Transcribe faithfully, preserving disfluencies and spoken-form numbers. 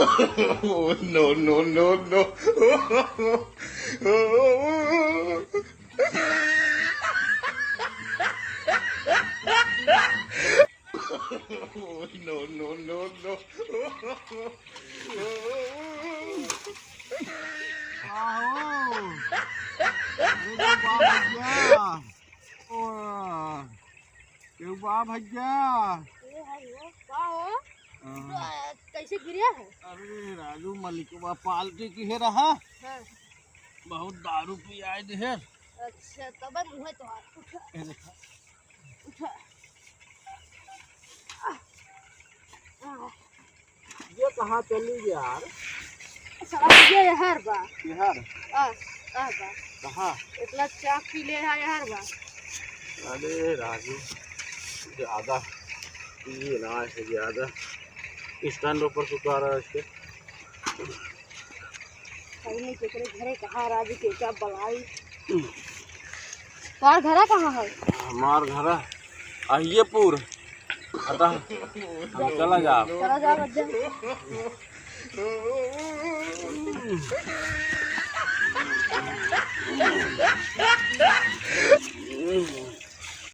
Oh, no, no, no, no. Oh, no, no, no, no. आहो। अरे तो बा भैया। ओ, केहू बा भैया। ए, हाय हो, का हो? हाँ। तो, कैसे गिरे हो? अरे राजू, मलिकवा पार्टी किहे रहा। हाँ। बहुत दारू पी आए देहे। अच्छा, तब मुँह तो आ, उठा। ए देखा। उठा। आ, आ। ये कहाँ चली यार? साला ये हर बा। ये हर? आ, आ बा। कहाँ? इतना चाक पी ले है हर बा। अरे राजू, ज्यादा ये ना है, ज्यादा स्टैंड ऊपर सुता रहा है इसके। पता नहीं केकरे घरे कहाँ राजू के क्या बलाई। तोहार घरा कहाँ है? हमार घरा अहियेपुर। अतः हम चला जाब। चला जाब, जा।